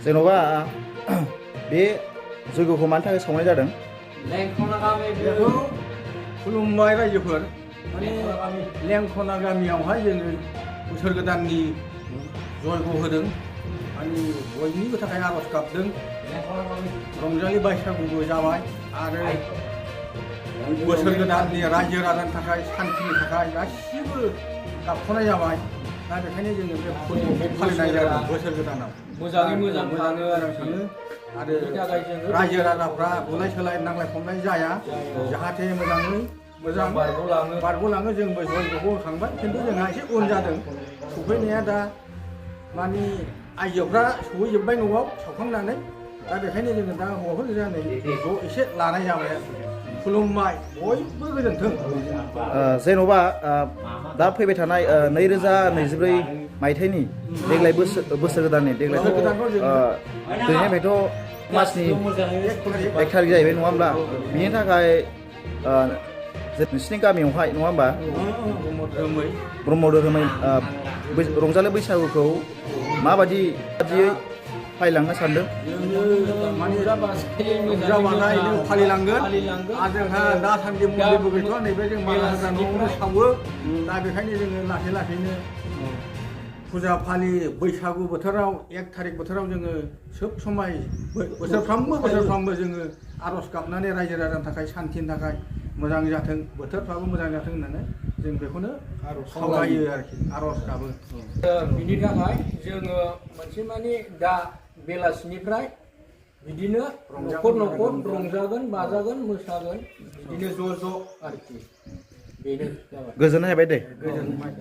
जेन'बा बे जयग'खौ मानि थाखाय सावनाय जादों? बेखौ खुलुमबाय रायजोफोर माने लेंखना गामियावहाय जोङो बोसोर गोदाननि जयग' होदों माने बयनिबो थाखाय आर'ज गाबदों रंजालि बैसागुबो जाबाय आरो बोसोर गोदाननि रायजो राजानि थाखाय सान्थिनि थाखाय गासिबो गाबख'नाय जाबाय दा बेखायनो जोङो बे फोरबोखौ फालिनाय जादों बोसोर गोदानाव मोजाङै मोजां थाङो आरो रायजो राजाफ्रा बुलाय सोलाय नांलाय खमलाय जाया जाहाथे मोजाङै मोजां बारग'लाङो जोंबो जयग'खौ होखांबाय खिन्थु जोंहा एसे उन जादों सफैनाया दा माने आइजोफ्रा सहैजोब्बाय न'आव सावखांनानै दा बेखायनो जोङो दा हौवाफोर जानाय ज' एसे लानाय जाबाय आरो खुलुमबाय बयबो गोजोन्थों। जेन'बा दा फैबाय थानाय 2024 मायथाइनि देग्लाय बोसोर गोदाननि देग्लाय दिनैनिफ्रायथ' मासनि 1 थारिख जाहैबाय नङा होमब्ला बिनि थाखाय नोंसिनि गामियावहाय नङा होमबा ब्रह्म धोरोमै रंजालि बैसागुखौ माबायदियै फालिलांनो सानदों? रंजा-बाजायैनो फालिलांगोन आरो जोंहा दासान्दि मन्दिरबो गैथ'आ नैबे जों माला होग्रा न'आवनो सावो दा बेखायनो जोङो लासै लासैनो फुजा फालि बैसागु बोथोराव 1 थारिख बोथोराव जोङो सोब समाय बोसोरफ्रामबो जोङो आर'ज गाबनानै रायजो राजानि थाखाय सान्थिनि थाखाय मोजां जाथों बोथोरफ्राबो मोजां जाथों होननानै जों बेखौनो खावलायो आरोखि आर'ज गाबो। बिनि थाखाय जोङो मोनसे माने दा बेलासिनिफ्राय बिदिनो न'खर रंजागोन बाजागोन मोसागोन बिदिनो ज' आरोखि बेनो जाबाय। गोजोननाय थाबाय दे। गोजोनबाय।